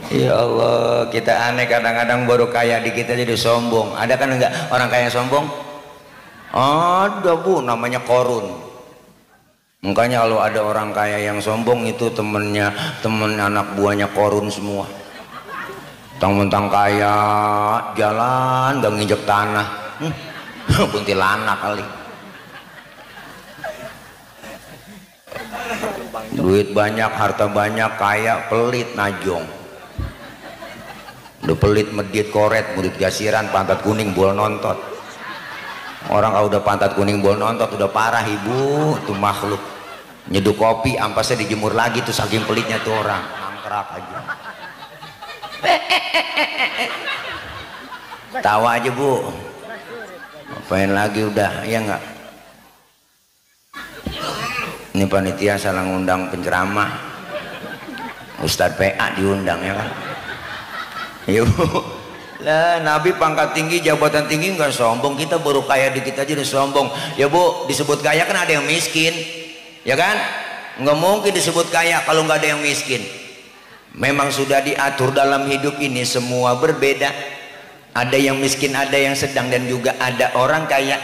Ya Allah, kita aneh kadang-kadang baru kaya dikit aja udah sombong. Ada kan enggak orang kaya sombong? Ada Bu, namanya korun. Makanya kalau ada orang kaya yang sombong itu temen anak buahnya korun semua. Mentang-mentang kaya, jalan gak nginjek tanah. Kuntilanak kali. Duit banyak, harta banyak, kaya, pelit, najong. Udah pelit, medit, koret, murid gasiran, pantat kuning, bol nontot. Orang kalau udah pantat kuning, bol nontot udah parah ibu, tuh makhluk. Nyeduh kopi, ampasnya dijemur lagi tuh saking pelitnya tuh orang. Mangkrak aja. Tawa aja Bu. Ngapain lagi udah, ya enggak? Ini panitia salah ngundang penceramah. Ustadz PA diundang ya kan? Iya Bu. Lah Nabi pangkat tinggi, jabatan tinggi nggak sombong. Kita baru kaya dikit aja udah sombong. Ya Bu, disebut kaya kan ada yang miskin, ya kan? Nggak mungkin disebut kaya kalau nggak ada yang miskin. Memang sudah diatur dalam hidup ini semua berbeda. Ada yang miskin, ada yang sedang, dan juga ada orang kaya.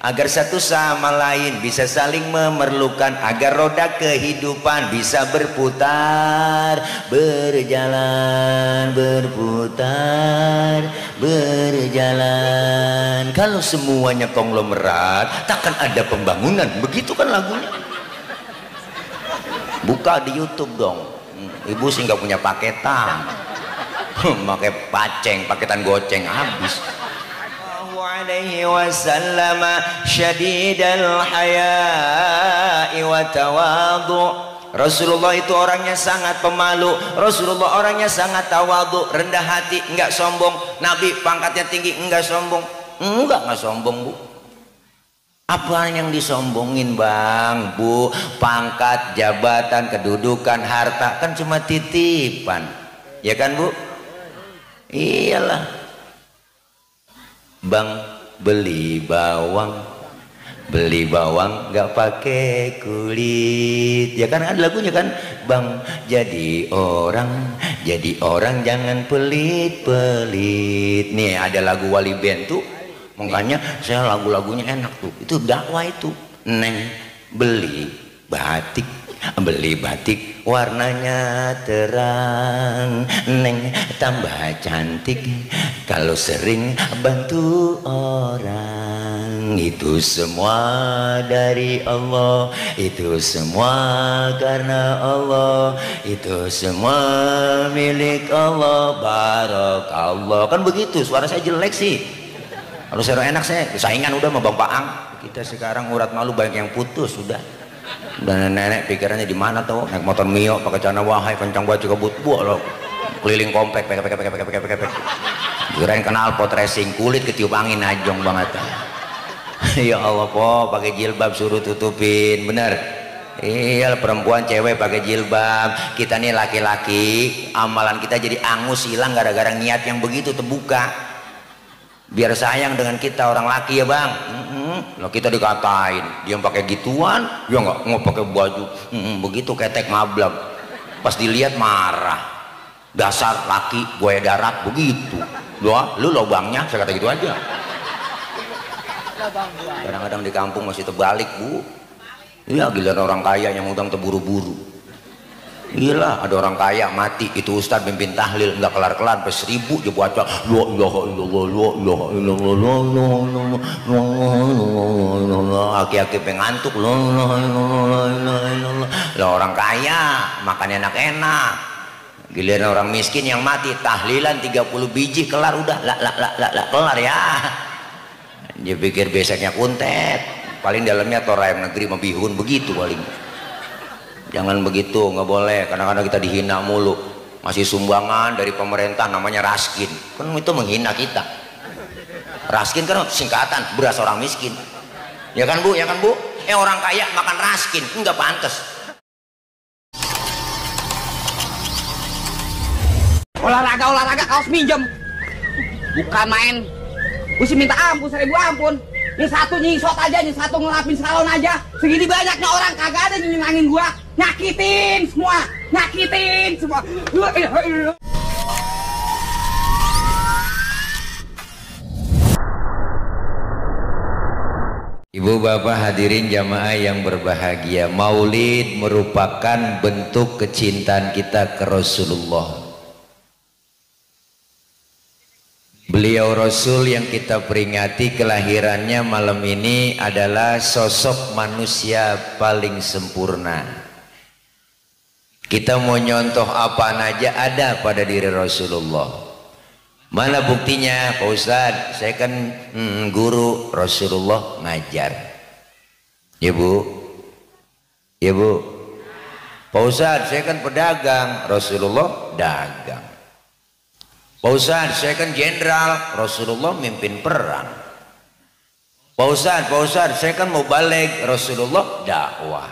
Agar satu sama lain bisa saling memerlukan, agar roda kehidupan bisa berputar, berjalan, berputar, berjalan. Kalau semuanya konglomerat, takkan ada pembangunan. Begitu kan lagunya. Buka di YouTube dong. Ibu sih nggak punya paketan. Pakai paceng, paketan goceng habis. Alaihi wasallam syadidal haya'i wa tawadhu. Rasulullah itu orangnya sangat pemalu. Rasulullah orangnya sangat tawadhu, rendah hati, enggak sombong. Nabi pangkatnya tinggi, enggak sombong. Enggak sombong Bu. Apa yang disombongin Bang, Bu? Pangkat, jabatan, kedudukan, harta kan cuma titipan. Ya kan Bu? Iyalah. Bang beli bawang nggak pakai kulit, ya kan ada lagunya kan? Bang jadi orang jangan pelit-pelit. Nih ada lagu Wali Band tuh, makanya saya lagu-lagunya enak tuh. Itu dakwah itu. Neng beli batik warnanya terang, neng tambah cantik kalau sering bantu orang. Itu semua dari Allah, itu semua karena Allah, itu semua milik Allah, barakallah. Kan begitu. Suara saya jelek sih, kalau saya enak saya saingan udah sama Bang Paang. Kita sekarang urat malu banyak yang putus sudah. Dan nenek pikirannya di mana tuh, naik motor Mio pakai celana wahai kencang baju kebut buah lo, keliling komplek pek kirain kenal pot racing, kulit ketiup angin najong banget. Ya Allah po, pakai jilbab suruh tutupin, bener. Iya perempuan cewek pakai jilbab. Kita nih laki-laki, amalan kita jadi angus hilang gara-gara niat yang begitu terbuka. Biar sayang dengan kita orang laki ya Bang. Lah kita dikatain dia pakai gituan, dia nggak pakai baju begitu ketek mablak. Pas dilihat marah, dasar laki gue darat begitu. Lu lobangnya, saya kata gitu aja. Kadang-kadang di kampung masih terbalik Bu. Iya giliran orang kaya yang utang terburu-buru. Gila, ada orang kaya mati, itu ustadz pimpin tahlil nggak kelar-kelar sampai 1000 dia baca la ilaha illallah la ilaha illallah la ilaha illallah. Aki-aki pengantuk la ilaha illallah. Lah orang kaya makannya enak-enak. Giliran orang miskin yang mati tahlilan 30 biji kelar udah la kelar ya. Dia pikir besoknya kuntet, paling dalamnya tor ayam negeri mabihun begitu paling. Jangan begitu, nggak boleh. Kadang-kadang kita dihina mulu, masih sumbangan dari pemerintah namanya raskin, kan itu menghina kita. Raskin kan singkatan beras orang miskin, ya kan Bu, ya kan Bu? Orang kaya makan raskin, nggak pantas. Olahraga kaos minjem, bukan main. Gue sih minta ampun, 1000 ampun. Ini satu nyisot aja, ini satu ngelapin salon aja. Segini banyaknya orang kagak ada nyenangin gua. Nyakitin semua. Ibu bapak hadirin jamaah yang berbahagia, maulid merupakan bentuk kecintaan kita ke Rasulullah. Beliau Rasul yang kita peringati kelahirannya malam ini adalah sosok manusia paling sempurna. Kita mau nyontoh apa aja ada pada diri Rasulullah. Mana buktinya Pak Ustadz? Saya kan guru, Rasulullah ngajar. Ya Bu, ya Bu. Pak Ustadz, saya kan pedagang, Rasulullah dagang. Pak Ustadz, saya kan jenderal, Rasulullah mimpin perang. Pak Ustadz, saya kan mau balik, Rasulullah dakwah.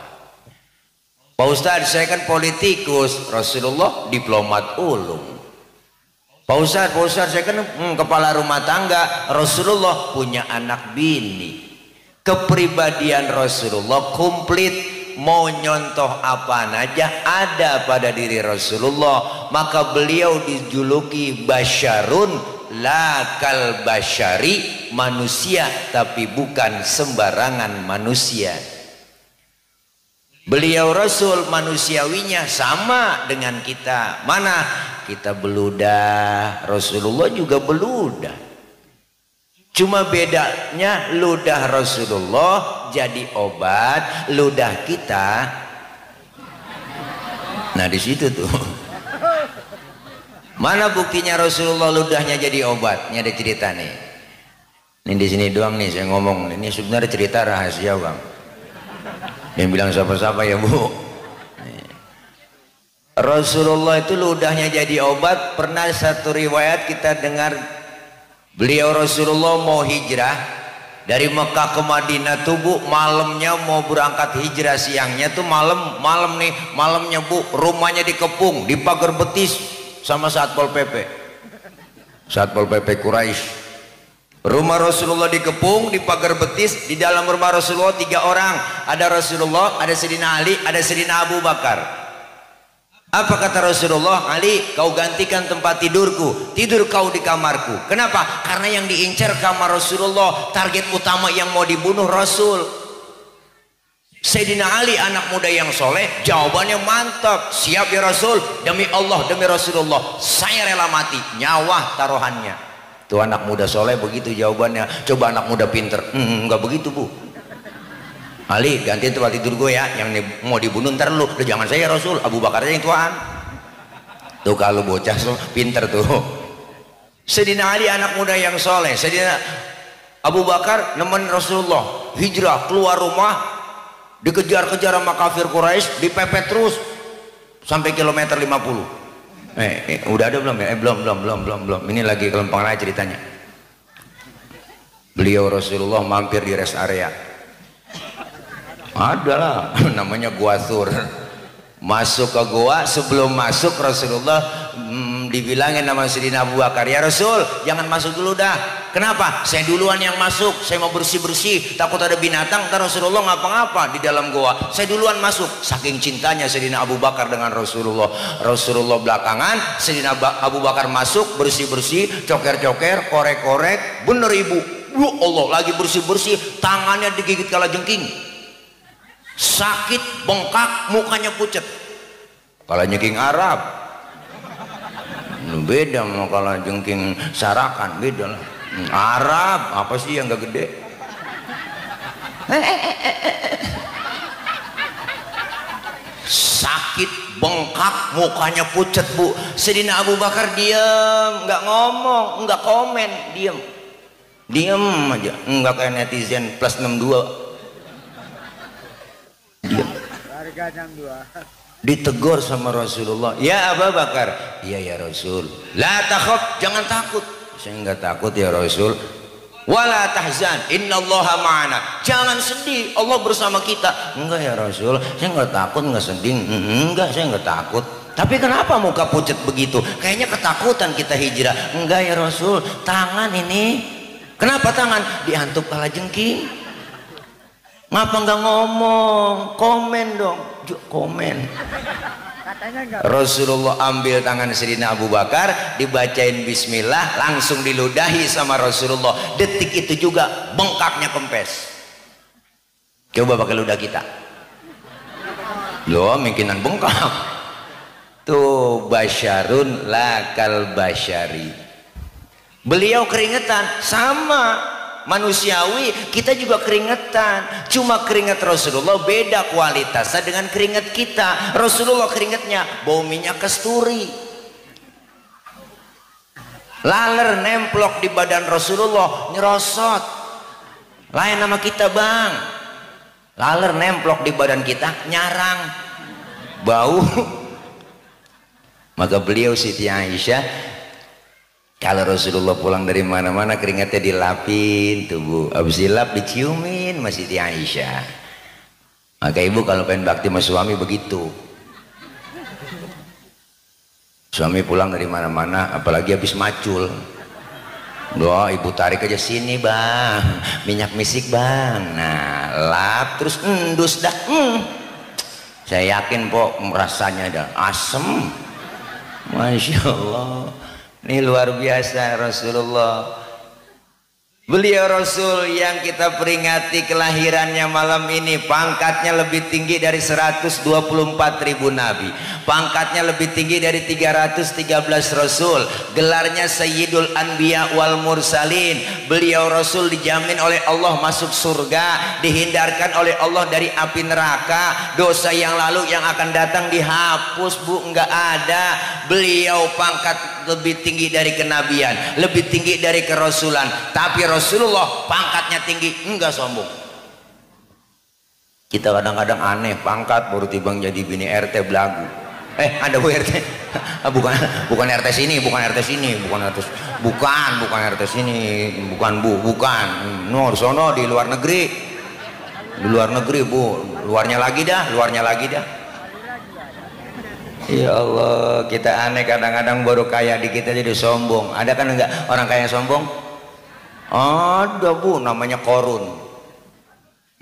Pak Ustadz, saya kan politikus, Rasulullah diplomat ulung. Pak Ustadz, saya kan kepala rumah tangga, Rasulullah punya anak bini. Kepribadian Rasulullah komplit. Mau nyontoh apa aja ada pada diri Rasulullah. Maka beliau dijuluki basyarun lakal basyari, manusia tapi bukan sembarangan manusia. Beliau Rasul manusiawinya sama dengan kita. Mana kita beludah, Rasulullah juga beludah. Cuma bedanya ludah Rasulullah jadi obat, ludah kita. Nah di situ tuh. Mana buktinya Rasulullah ludahnya jadi obat? Ini ada cerita nih. Ini di sini doang nih saya ngomong. Ini sebenarnya cerita rahasia bang. Yang bilang siapa-siapa ya Bu. Rasulullah itu ludahnya jadi obat. Pernah satu riwayat kita dengar. Beliau Rasulullah mau hijrah dari Mekah ke Madinah tuh Bu, malamnya mau berangkat hijrah, siangnya tuh malamnya Bu, rumahnya dikepung, dipagar betis sama Satpol PP Quraisy. Rumah Rasulullah dikepung, dipagar betis, di dalam rumah Rasulullah 3 orang, ada Rasulullah, ada Sayyidina Ali, ada Sayyidina Abu Bakar. Apa kata Rasulullah? Ali, kau gantikan tempat tidurku, tidur kau di kamarku. Kenapa? Karena yang diincar kamar Rasulullah, target utama yang mau dibunuh Rasul. Sayyidina Ali anak muda yang soleh, jawabannya mantap. Siap ya Rasul, demi Allah, demi Rasulullah, saya rela mati, nyawa taruhannya. Tuh anak muda soleh begitu jawabannya. Coba anak muda pinter, enggak begitu Bu. Ali, ganti tempat tidur gue ya, yang mau dibunuh ntar lu. Jangan saya Rasul, Abu Bakar aja yang tuan. Tuh kalau bocah pinter tuh. Sayyidina Ali anak muda yang soleh, Sayyidina Abu Bakar nemenin Rasulullah hijrah keluar rumah, dikejar-kejar sama kafir Quraisy, dipepet terus sampai kilometer 50. Udah ada belum ya? Belum. Ini lagi kelempang aja ceritanya. Beliau Rasulullah mampir di rest area. Adalah namanya gua Thur. Masuk ke gua, sebelum masuk Rasulullah dibilangin nama Sayyidina Abu Bakar, ya Rasul jangan masuk dulu dah. Kenapa? Saya duluan yang masuk, saya mau bersih-bersih, takut ada binatang, ntar Rasulullah ngapa-ngapa di dalam gua. Saya duluan masuk. Saking cintanya Sayyidina Abu Bakar dengan Rasulullah. Rasulullah belakangan, Sayyidina Abu Bakar masuk, bersih-bersih, coker-coker, korek-korek. Bener ibu, ya Allah, lagi bersih-bersih, tangannya digigit kalajengking. Sakit, bengkak, mukanya pucet. Kalau jengking Arab beda sama kalau jengking Sarakan, beda lah. Arab apa sih yang gak gede? Sakit, bengkak, mukanya pucet Bu. Sayyidina Abu Bakar diam, nggak ngomong, nggak komen, diam aja, nggak kayak netizen plus 62. Ditegur sama Rasulullah, ya Abu Bakar. Iya ya Rasul. La takhaf, jangan takut. Saya enggak takut ya Rasul. Wala tahzan, innallaha ma'ana. Jangan sedih, Allah bersama kita. Enggak ya Rasul, saya enggak takut, enggak sedih. Enggak, saya enggak takut. Tapi kenapa muka pucat begitu? Kayaknya ketakutan kita hijrah. Enggak ya Rasul, tangan ini. Kenapa tangan? Dihantuk kalajengking. Ngapa nggak ngomong? Komen dong, komen. Rasulullah ambil tangan Sayyidina Abu Bakar, dibacain bismillah, langsung diludahi sama Rasulullah. Detik itu juga bengkaknya kempes. Coba pakai ludah kita. Loh, mungkinan bengkak. Tuh basyarun lakal basyari. Beliau keringetan sama manusiawi, kita juga keringetan. Cuma keringat Rasulullah beda kualitasnya dengan keringat kita. Rasulullah keringatnya bau minyak kasturi. Laler nemplok di badan Rasulullah nyerosot. Lain nama kita bang. Laler nemplok di badan kita nyarang, bau. Maka beliau Siti Aisyah, kalau Rasulullah pulang dari mana-mana keringatnya dilapin tuh bu, habis dilap diciumin sama Siti Aisyah. Maka ibu kalau pengen bakti sama suami begitu. Suami pulang dari mana-mana, apalagi habis macul, doa ibu tarik aja sini bang, minyak misik bang. Nah lap terus endus dah. Saya yakin pok rasanya dah asem. Masya Allah, ini luar biasa Rasulullah. Beliau Rasul yang kita peringati kelahirannya malam ini, pangkatnya lebih tinggi dari 124.000 nabi, pangkatnya lebih tinggi dari 313 Rasul, gelarnya Sayyidul Anbiya wal Mursalin. Beliau Rasul dijamin oleh Allah masuk surga, dihindarkan oleh Allah dari api neraka, dosa yang lalu yang akan datang dihapus bu, enggak ada. Beliau pangkat lebih tinggi dari kenabian, lebih tinggi dari kerasulan, tapi Rasulullah pangkatnya tinggi, enggak sombong. Kita kadang-kadang aneh, pangkat baru tibang jadi bini RT belagu. Ada bu RT? bukan RT sini, bukan RT sini, bukan RT sini, bukan bu, bukan. No, sono di luar negeri. Di luar negeri bu, luarnya lagi dah. Ya Allah, kita aneh kadang-kadang baru kaya di kita jadi sombong. Ada kan enggak orang kaya sombong? Ada bu, namanya korun.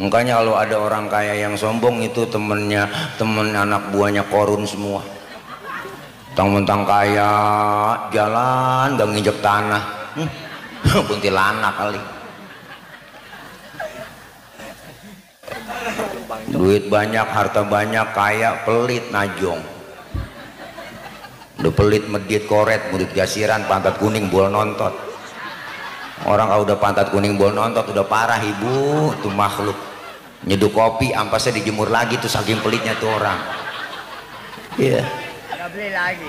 Makanya kalau ada orang kaya yang sombong itu temen anak buahnya korun semua. Mentang-mentang kaya, jalan gak nginjek tanah. Kuntilanak kali. Duit banyak, harta banyak, kaya, pelit, najong. Udah pelit, medit, koret, murid gasiran, pantat kuning, bol nontot. Orang kalau udah pantat kuning, bol nontot udah parah ibu, tuh makhluk. Nyeduh kopi, ampasnya dijemur lagi tuh saking pelitnya tuh orang. Iya.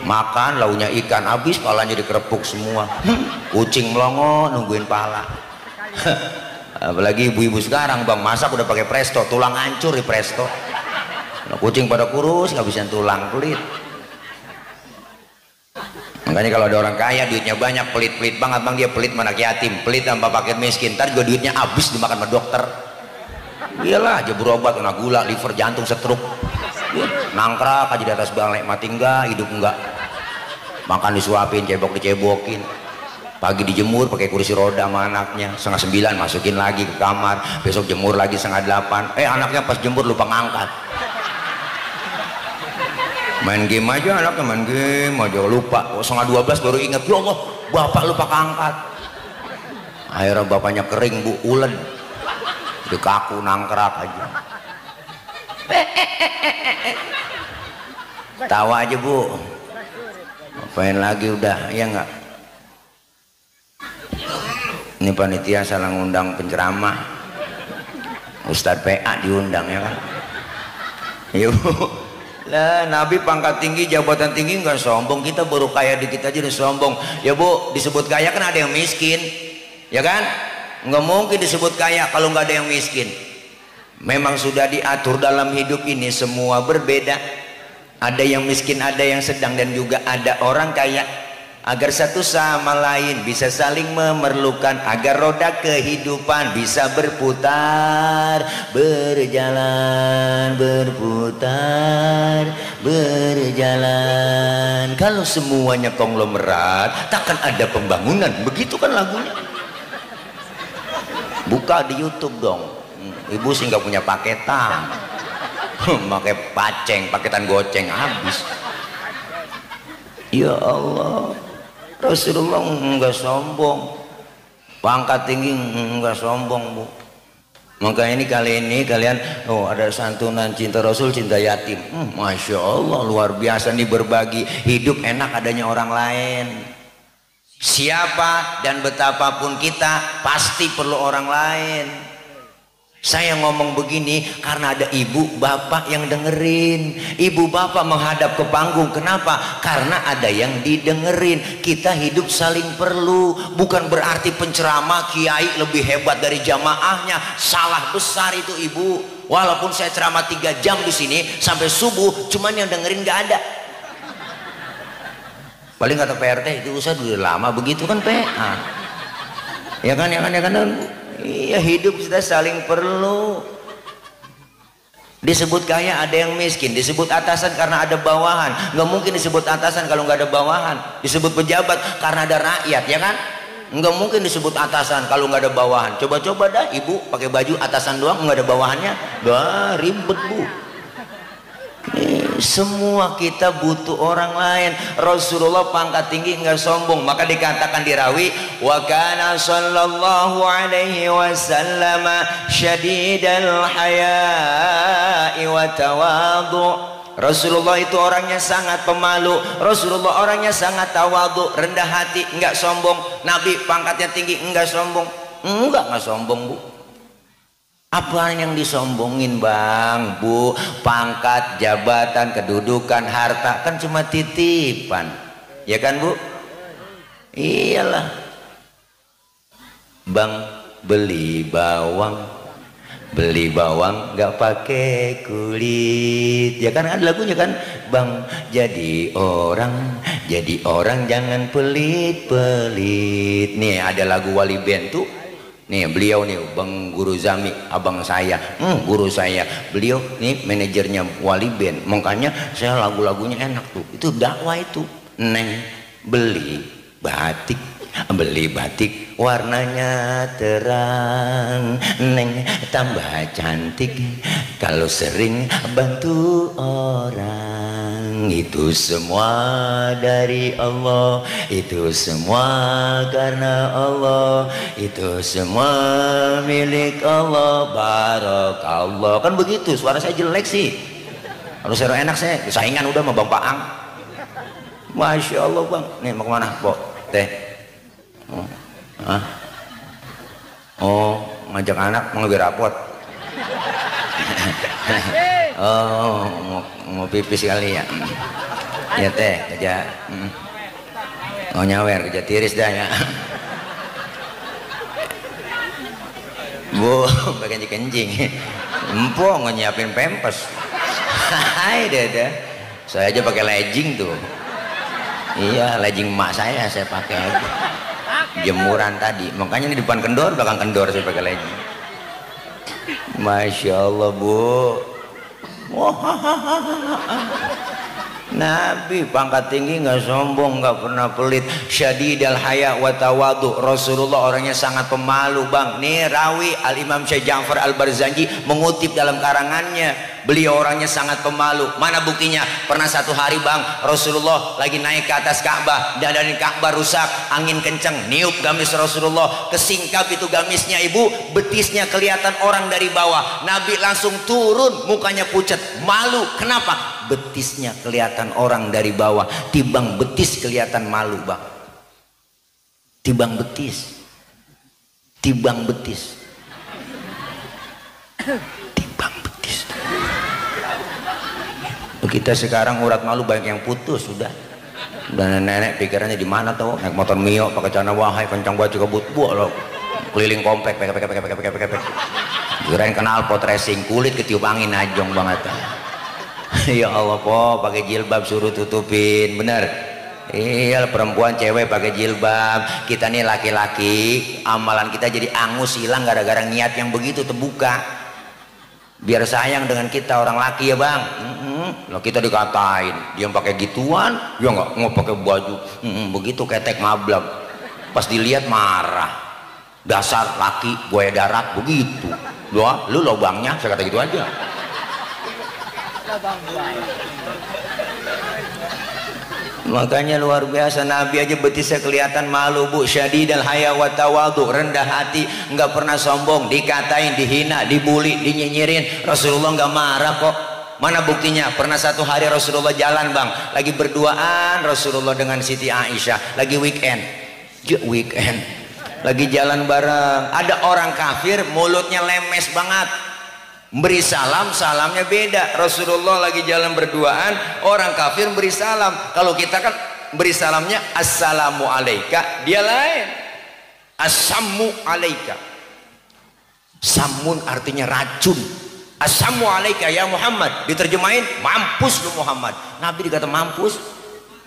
Makan launya ikan habis, palanya dikerepuk semua. Kucing melongo nungguin pala. Apalagi ibu-ibu sekarang bang, masak udah pakai presto, tulang hancur di presto. Kucing pada kurus, ngabisin tulang, pelit. Makanya kalau ada orang kaya duitnya banyak, pelit-pelit banget bang, dia pelit anak yatim, pelit tanpa fakir miskin, ntar juga duitnya habis dimakan sama dokter. Iyalah aja berobat kena gula, liver, jantung, stroke, nangkrak aja di atas balai, mati enggak, hidup enggak. Makan disuapin, cebok dicebokin, pagi dijemur pakai kursi roda sama anaknya, 8:30 masukin lagi ke kamar, besok jemur lagi 7:30, anaknya pas jemur lupa ngangkat. Main game aja anaknya, main game aja lupa. 11:30 baru ingat, ya Allah bapak lupa angkat. Akhirnya bapaknya kering bu, ulen di kaku, nangkrak aja. Tawa aja bu, ngapain lagi udah, ya enggak. Ini panitia salah ngundang penceramah, Ustadz PA diundang ya kan. Iya bu. Lah Nabi pangkat tinggi, jabatan tinggi nggak sombong. Kita baru kaya dikit aja udah sombong. Ya bu, disebut kaya kan ada yang miskin, ya kan? Nggak mungkin disebut kaya kalau nggak ada yang miskin. Memang sudah diatur dalam hidup ini semua berbeda. Ada yang miskin, ada yang sedang, dan juga ada orang kaya. Agar satu sama lain bisa saling memerlukan, agar roda kehidupan bisa berputar, berjalan, berputar, berjalan. Kalau semuanya konglomerat, takkan ada pembangunan. Begitu kan lagunya. Buka di YouTube dong. Ibu sih nggak punya paketan, pakai paketan goceng habis. Ya Allah, Rasulullah enggak sombong, pangkat tinggi enggak sombong bu. Makanya ini kali ini kalian ada santunan cinta Rasul, cinta yatim. Masya Allah luar biasa nih, berbagi hidup enak adanya orang lain. Siapa dan betapapun kita pasti perlu orang lain. Saya ngomong begini karena ada ibu bapak yang dengerin. Ibu bapak menghadap ke panggung, kenapa? Karena ada yang didengerin. Kita hidup saling perlu. Bukan berarti penceramah kiai lebih hebat dari jamaahnya. Salah besar itu ibu. Walaupun saya ceramah 3 jam di sini sampai subuh, cuman yang dengerin gak ada. Paling kata PRT itu usah udah lama begitu kan PA. Ya kan. Iya, hidup kita saling perlu. Disebut kaya ada yang miskin, disebut atasan karena ada bawahan. Nggak mungkin disebut atasan kalau nggak ada bawahan. Disebut pejabat karena ada rakyat, ya kan? Nggak mungkin disebut atasan kalau nggak ada bawahan. Coba-coba dah ibu pakai baju atasan doang nggak ada bawahannya, wah ribet bu. Semua kita butuh orang lain. Rasulullah pangkat tinggi nggak sombong, maka dikatakan di rawi, wa kana sallallahu alaihi wasallam syadidal haya'i wa tawadhu. Rasulullah itu orangnya sangat pemalu. Rasulullah orangnya sangat tawadhu, rendah hati, nggak sombong. Nabi pangkatnya tinggi, nggak sombong. Nggak sombong bu. Apa yang disombongin bang, bu? Pangkat, jabatan, kedudukan, harta kan cuma titipan, ya kan bu? Iyalah. Bang beli bawang nggak pakai kulit, ya kan? Ada lagunya kan? Bang jadi orang jangan pelit-pelit. Nih ada lagu Wali Band tuh. Nih beliau nih Bang Guru Zami, abang saya, guru saya, beliau nih manajernya Wali Band. Makanya saya lagu-lagunya enak tuh. Itu dakwah itu. Neng beli batik warnanya terang, neng tambah cantik kalau sering bantu orang. Itu semua dari Allah, itu semua karena Allah, itu semua milik Allah, barakallah. Kan begitu. Suara saya jelek sih, kalau saya enak saya saingan udah sama Bang Paang. Masya Allah bang. Nih mau kemana Pok? Teh ngajak anak mau lebih rapot. Mau pipis kali ya. Ya teh kerja mau nyawer, kerja tiris dah ya. Bu bagian kencing empong nyiapin pempes. Hai deh saya aja pakai legging tuh. Iya legging emak saya pakai aja. Jemuran tadi, makanya di depan kendor, belakang kendor saya pakai legging. Masya Allah bu. Nabi pangkat tinggi nggak sombong, nggak pernah pelit. Syadidal haya wa tawadhu. Rasulullah orangnya sangat pemalu bang. Nih rawi Al Imam Syekh Ja'far Al Barzanji mengutip dalam karangannya, beliau orangnya sangat pemalu. Mana buktinya? Pernah satu hari bang, Rasulullah lagi naik ke atas Ka'bah, dan dari Ka'bah rusak, angin kenceng, niup gamis Rasulullah, kesingkap itu gamisnya ibu, betisnya kelihatan orang dari bawah. Nabi langsung turun, mukanya pucat, malu. Kenapa? Betisnya kelihatan orang dari bawah. Timbang betis kelihatan malu bang. Timbang betis. Kita sekarang urat malu banyak yang putus sudah. Dan nenek pikirannya di mana tuh? Naik motor Mio pakai celana wahai kencang baju kebut loh. Keliling komplek pek. Kirain kenal pot racing, kulit ketiup angin ajong banget. Ya Allah po pakai jilbab suruh tutupin, bener. Iya perempuan cewek pakai jilbab. Kita nih laki-laki amalan kita jadi angus hilang gara-gara niat yang begitu terbuka. Biar sayang dengan kita orang laki ya bang. Loh kita dikatain dia pakai gituan, ya nggak pakai baju begitu ketek ngablag. Pas dilihat marah. Dasar laki buaya darat begitu. Doa lu lobangnya saya kata gitu aja. Makanya luar biasa, Nabi aja betisnya kelihatan malu bu, syadidal haya wa tawadhu, rendah hati, nggak pernah sombong, dikatain, dihina, dibully, dinyinyirin, Rasulullah nggak marah kok. Mana buktinya? Pernah satu hari Rasulullah jalan bang, lagi berduaan Rasulullah dengan Siti Aisyah, lagi weekend, lagi jalan bareng, ada orang kafir mulutnya lemes banget, beri salam, salamnya beda. Rasulullah lagi jalan berduaan, orang kafir beri salam. Kalau kita kan beri salamnya assalamu alaika, dia lain assamu alaika. Samun artinya racun, assamu alaika ya Muhammad, diterjemahin mampus lu Muhammad. Nabi dikata mampus,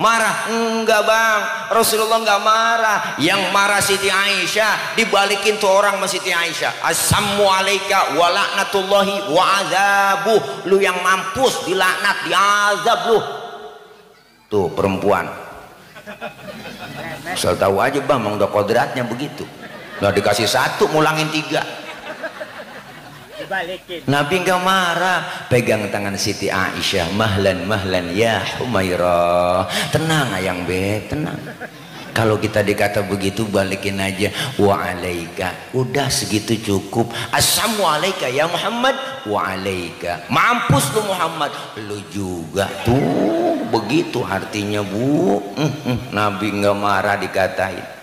marah? Enggak bang, Rasulullah enggak marah. Yang marah Siti Aisyah, dibalikin tuh orang sama Siti Aisyah, assamu alaika wa laknatullahi wa azabuh, lu yang mampus, dilaknat, diazab lu. Tuh perempuan asal tahu aja bang, emang udah kodratnya begitu. Nah dikasih satu ngulangin tiga. Nabi enggak marah, pegang tangan Siti Aisyah, mahlan mahlan ya Humairah, tenang ayang beb, tenang. Kalau kita dikata begitu balikin aja, wa alaika, udah segitu cukup. Assalamu alaika ya Muhammad, wa alaika, mampus lu Muhammad, lu juga. Tuh begitu artinya bu. Nabi enggak marah dikatain.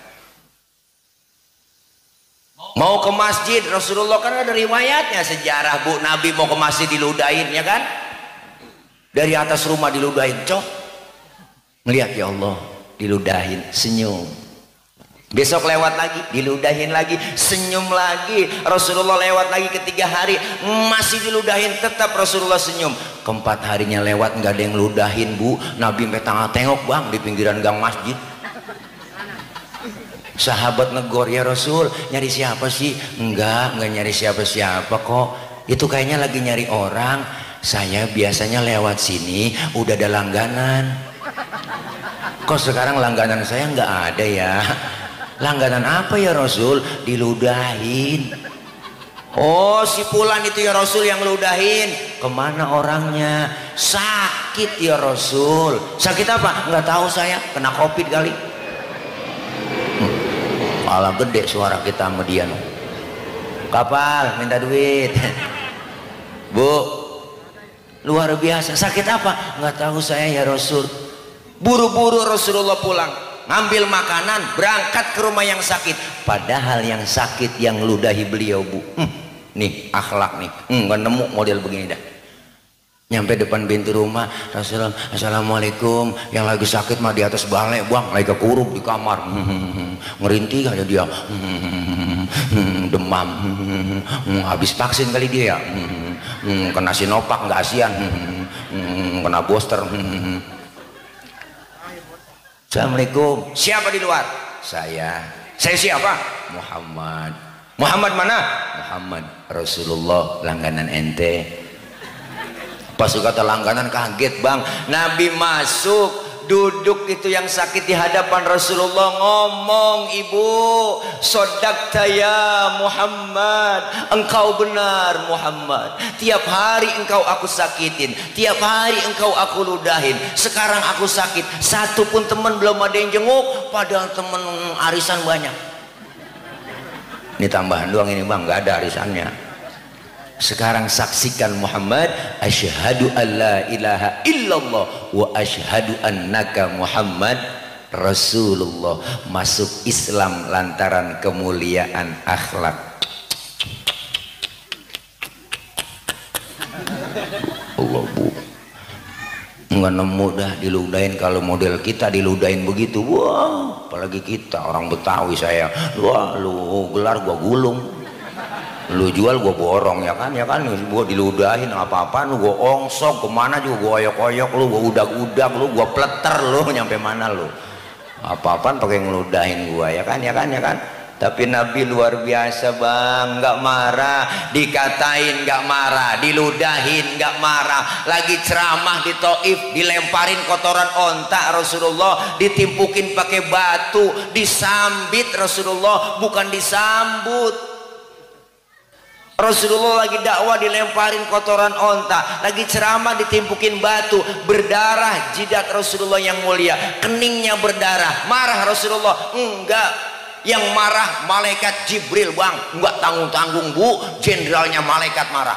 Mau ke masjid, Rasulullah kan ada riwayatnya sejarah bu, Nabi mau ke masjid diludahin ya kan, dari atas rumah diludahin, cok ngeliat ya Allah, diludahin, senyum. Besok lewat lagi, diludahin lagi, senyum lagi. Rasulullah lewat lagi ketiga hari, masih diludahin, tetap Rasulullah senyum. Keempat harinya lewat nggak ada yang ludahin bu, Nabi sampai tengok bang di pinggiran gang masjid. Sahabat negor, ya Rasul nyari siapa sih? Enggak nyari siapa-siapa kok, itu kayaknya lagi nyari orang, saya biasanya lewat sini udah ada langganan. Kok sekarang langganan saya nggak ada ya? Langganan apa ya Rasul? Diludahin. Oh si Fulan itu ya Rasul yang ludahin. Kemana orangnya? Sakit ya Rasul. Sakit apa? Nggak tahu saya, kena COVID kali. Malah gede suara kita sama dia. Kapal minta duit. Bu, luar biasa. Sakit apa? Nggak tahu saya ya Rasul. Buru-buru Rasulullah pulang, ngambil makanan, berangkat ke rumah yang sakit. Padahal yang sakit yang ludahi beliau bu. Nih akhlak nih, nggak nemu model begini dah. Nyampe depan pintu rumah, Rasulullah, assalamualaikum. Yang lagi sakit mah di atas balai bang, lagi kekurung di kamar, ngerintih aja dia, demam, habis vaksin kali dia ya, kena Sinovac nggak asian, kena booster. Assalamualaikum. Siapa di luar? Saya siapa? Muhammad. Muhammad mana? Muhammad Rasulullah, langganan ente. Pas kata langganan kaget bang, Nabi masuk, duduk itu yang sakit di hadapan Rasulullah, ngomong, ibu sodakta ya Muhammad, engkau benar Muhammad, tiap hari engkau aku sakitin, tiap hari engkau aku ludahin, sekarang aku sakit, satu pun teman belum ada yang jenguk, padahal teman arisan banyak. Ini tambahan doang ini bang, nggak ada arisannya. Sekarang saksikan Muhammad, asyhadu alla ilaha illallah wa asyhadu annaka Muhammad Rasulullah, masuk Islam lantaran kemuliaan akhlak. Allah bu, nggak nemu dah diludahin. Kalau model kita diludahin begitu, wah apalagi kita orang Betawi saya, wah lu gelar gua gulung, lu jual gua borong ya kan, gua diludahin apa-apaan lu, gua ongsok kemana juga gua oyok-oyok lu, gua udag-udag lu, gua pleter lu, nyampe mana lu, apa-apaan pakai ngeludahin gua ya kan. Tapi Nabi luar biasa bang, nggak marah, dikatain nggak marah, diludahin nggak marah, lagi ceramah di Taif dilemparin kotoran onta Rasulullah, ditimpukin pakai batu, disambit Rasulullah, bukan disambut. Rasulullah lagi dakwah dilemparin kotoran onta, lagi ceramah ditimpukin batu, berdarah jidat Rasulullah yang mulia, keningnya berdarah. Marah Rasulullah? Enggak, yang marah malaikat Jibril bang. Enggak tanggung-tanggung bu, jenderalnya malaikat marah.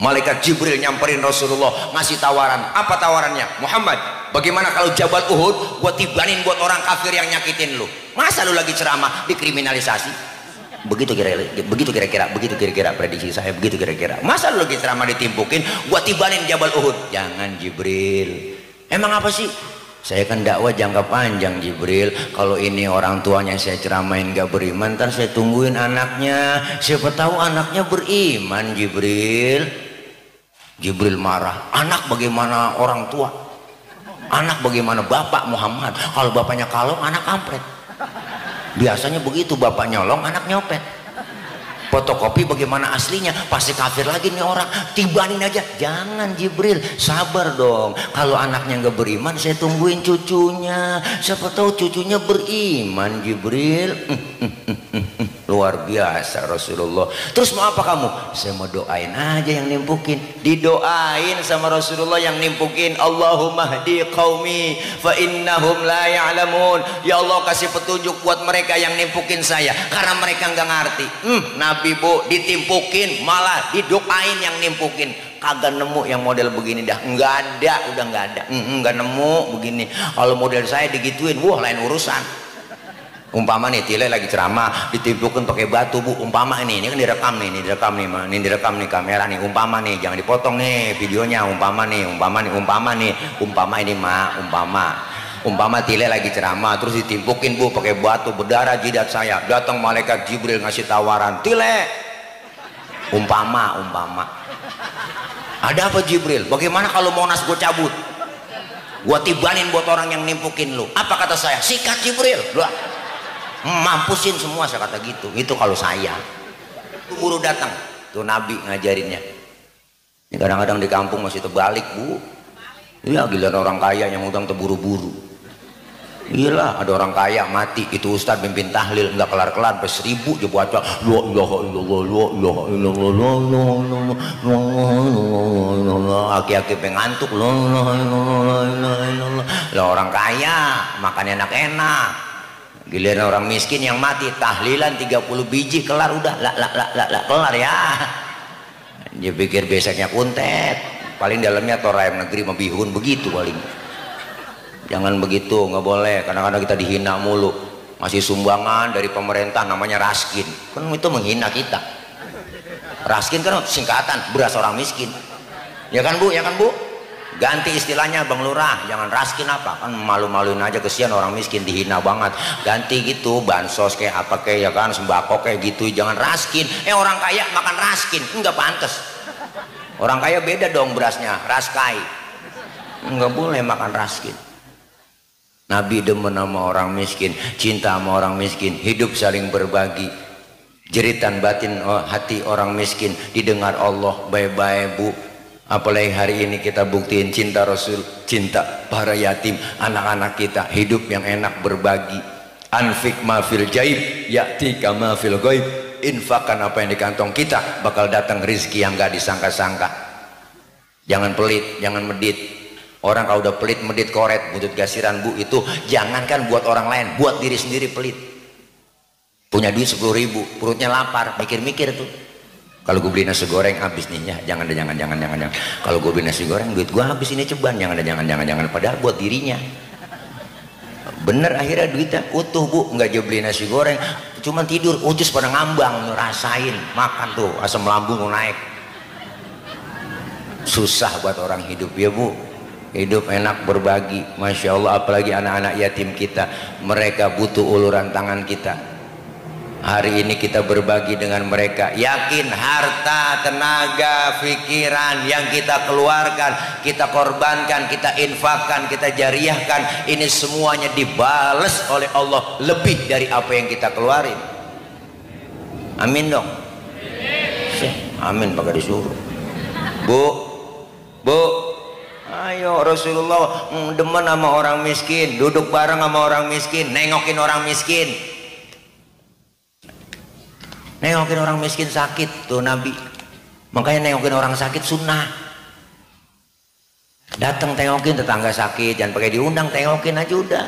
Malaikat Jibril nyamperin Rasulullah, ngasih tawaran. Apa tawarannya? Muhammad, bagaimana kalau Jabal Uhud gua tibanin buat orang kafir yang nyakitin lu? Masa lu lagi ceramah dikriminalisasi? Begitu kira-kira prediksi saya, begitu kira-kira. Masa lu lagi ceramah ditimpukin, gua tibanin Jabal Uhud? Jangan Jibril. Emang apa sih? Saya kan dakwah jangka panjang Jibril. Kalau ini orang tuanya saya ceramain gak beriman, ntar saya tungguin anaknya, siapa tahu anaknya beriman. Jibril marah. Anak bagaimana orang tua? Anak bagaimana bapak Muhammad? Kalau bapaknya kalong, anak kampret. Biasanya begitu, bapak nyolong, anak nyopet. Fotokopi bagaimana aslinya? Pasti kafir lagi nih orang, tibanin aja. Jangan Jibril, sabar dong. Kalau anaknya nggak beriman, saya tungguin cucunya, siapa tahu cucunya beriman. Jibril luar biasa Rasulullah. Terus mau apa kamu? Saya mau doain aja yang nimpukin. Didoain sama Rasulullah yang nimpukin. Allahumma hdi qaumi fa innahum la ya'lamun. Ya Allah, kasih petunjuk buat mereka yang nimpukin saya, karena mereka nggak ngerti. Nabi bu ditimpukin, malah didoain yang nimpukin. Kagak nemu yang model begini dah, nggak ada, udah nggak ada, nggak nemu begini. Kalau model saya digituin, wah lain urusan. Umpama nih Tile lagi ceramah ditimpukin pakai batu bu, umpama ini kan direkam nih, ini direkam nih kamera nih, umpama nih, jangan dipotong nih videonya, umpama Tile lagi ceramah terus ditimpukin bu pakai batu, berdarah jidat saya. Datang malaikat Jibril ngasih tawaran, Tile, umpama ada apa Jibril? Bagaimana kalau Monas gue cabut, gue tibanin buat orang yang nimpukin lu? Apa kata saya? Sikat Jibril. Mampusin semua, saya kata gitu. Itu kalau saya. Buru datang tuh Nabi ngajarinnya. Ini kadang-kadang di kampung masih terbalik bu. Iya, giliran orang kaya yang utang terburu-buru. Gila, ada orang kaya mati, itu ustadz pimpin tahlil nggak kelar-kelar sampai 1000 dia baca la ilaha illallah, aki-aki pengantuk lah. Orang kaya makan enak-enak, giliran orang miskin yang mati tahlilan 30 biji kelar udah kelar ya. Dia pikir besoknya kuntet, paling dalamnya toraim negeri mabihun begitu paling. Jangan begitu, nggak boleh. Kadang-kadang kita dihina mulu, masih sumbangan dari pemerintah namanya raskin, kan itu menghina kita. Raskin kan singkatan beras orang miskin, ya kan bu, ganti istilahnya Bang Lurah, jangan raskin apa, kan malu-maluin aja, kesian orang miskin dihina banget. Ganti gitu, bansos kayak apa kayak, ya kan, sembako kayak gitu, jangan raskin. Orang kaya makan raskin nggak pantas. Orang kaya beda dong berasnya, raskai, nggak boleh makan raskin. Nabi demen sama orang miskin, cinta sama orang miskin, hidup saling berbagi. Jeritan batin hati orang miskin didengar Allah baik-baik bu. Apalagi hari ini kita buktiin cinta Rasul, cinta para yatim, anak-anak kita, hidup yang enak berbagi. Anfik ma fil jaib ya'tika ma fil ghaib. Infakkan apa yang di kantong kita, bakal datang rizki yang gak disangka-sangka. Jangan pelit, jangan medit. Orang kalau udah pelit, medit, koret, buntut gasiran bu, itu jangankan buat orang lain, buat diri sendiri pelit. Punya duit 10.000, perutnya lapar, mikir-mikir tuh. Kalau gue beli nasi goreng habis nih, ya jangan. Kalau gue beli nasi goreng, duit gue habis ini ceban, jangan. Padahal buat dirinya. Bener, akhirnya duitnya utuh bu, nggak aja beli nasi goreng, cuman tidur, ucus pada ngambang, rasain, makan tuh, asam lambung naik. Susah buat orang hidup ya bu. Hidup enak berbagi, Masya Allah. Apalagi anak-anak yatim kita, mereka butuh uluran tangan kita. Hari ini kita berbagi dengan mereka, yakin harta, tenaga, pikiran yang kita keluarkan, kita korbankan, kita infakkan, kita jariahkan, ini semuanya dibales oleh Allah lebih dari apa yang kita keluarin. Amin dong. Amin pakai disuruh. Bu, ayo Rasulullah demen sama orang miskin, duduk bareng sama orang miskin, nengokin orang miskin. Nengokin orang miskin sakit tuh Nabi. Makanya nengokin orang sakit sunnah. Datang tengokin tetangga sakit, jangan pakai diundang, tengokin aja udah.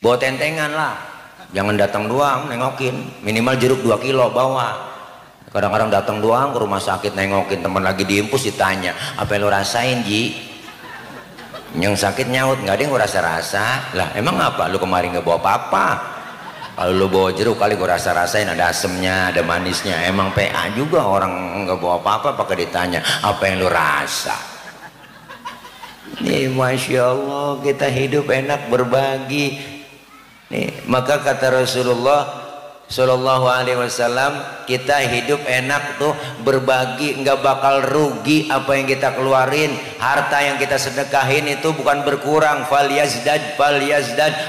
Bawa tentengan lah. Jangan datang doang nengokin, minimal jeruk 2 kilo bawa. Kadang-kadang datang doang ke rumah sakit nengokin teman lagi diimpus, ditanya, "Apa yang lo rasain, Ji?" Yang sakit nyaut, "Nggak ada yang gue rasa-rasa." Lah emang apa? Lu kemarin nggak bawa apa-apa. Kalau lu bawa jeruk kali gue rasa-rasain, ada asemnya, ada manisnya. Emang PA juga orang nggak bawa apa-apa pakai ditanya, "Apa yang lu rasa?" Nih Masya Allah, kita hidup enak berbagi. Nih, maka kata Rasulullah Shallallahu Alaihi Wasallam, kita hidup enak tuh berbagi, nggak bakal rugi apa yang kita keluarin. Harta yang kita sedekahin itu bukan berkurang, fal yazdad,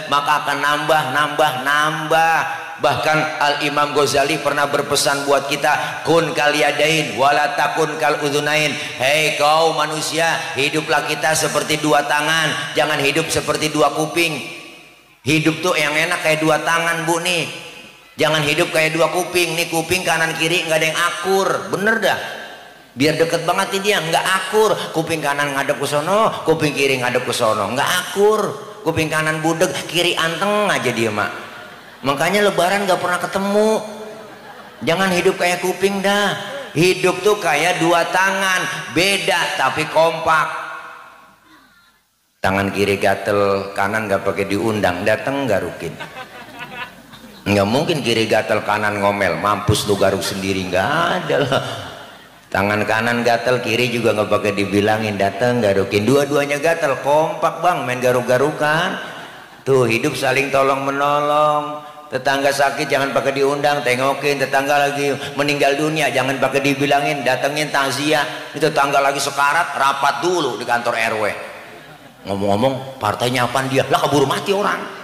maka akan nambah. Bahkan Al Imam Ghazali pernah berpesan buat kita, kun kal yadain wala takun kal udhunain. Hei kau manusia, hiduplah kita seperti 2 tangan, jangan hidup seperti 2 kuping. Hidup tuh yang enak kayak 2 tangan, Bu nih. Jangan hidup kayak 2 kuping. Nih kuping kanan kiri nggak ada yang akur, bener dah. Biar deket banget nih dia, nggak akur. Kuping kanan ngadep ke sono, kuping kiri ngadep ke sono, nggak akur. Kuping kanan budeg, kiri anteng aja dia mak. Makanya lebaran nggak pernah ketemu. Jangan hidup kayak kuping dah. Hidup tuh kayak 2 tangan, beda tapi kompak. Tangan kiri gatel, kanan nggak pakai diundang, dateng garukin. Nggak mungkin kiri gatel kanan ngomel, mampus lu garuk sendiri, nggak ada lah. Tangan kanan gatel, kiri juga nggak pakai dibilangin, datang garukin. Dua-duanya gatel, kompak bang, main garuk-garukan. Tuh hidup saling tolong menolong. Tetangga sakit jangan pakai diundang, tengokin. Tetangga lagi meninggal dunia jangan pakai dibilangin, datengin takziah. Itu tetangga lagi sekarat, rapat dulu di kantor RW. Ngomong-ngomong partainya apaan dia? Lah keburu mati orang.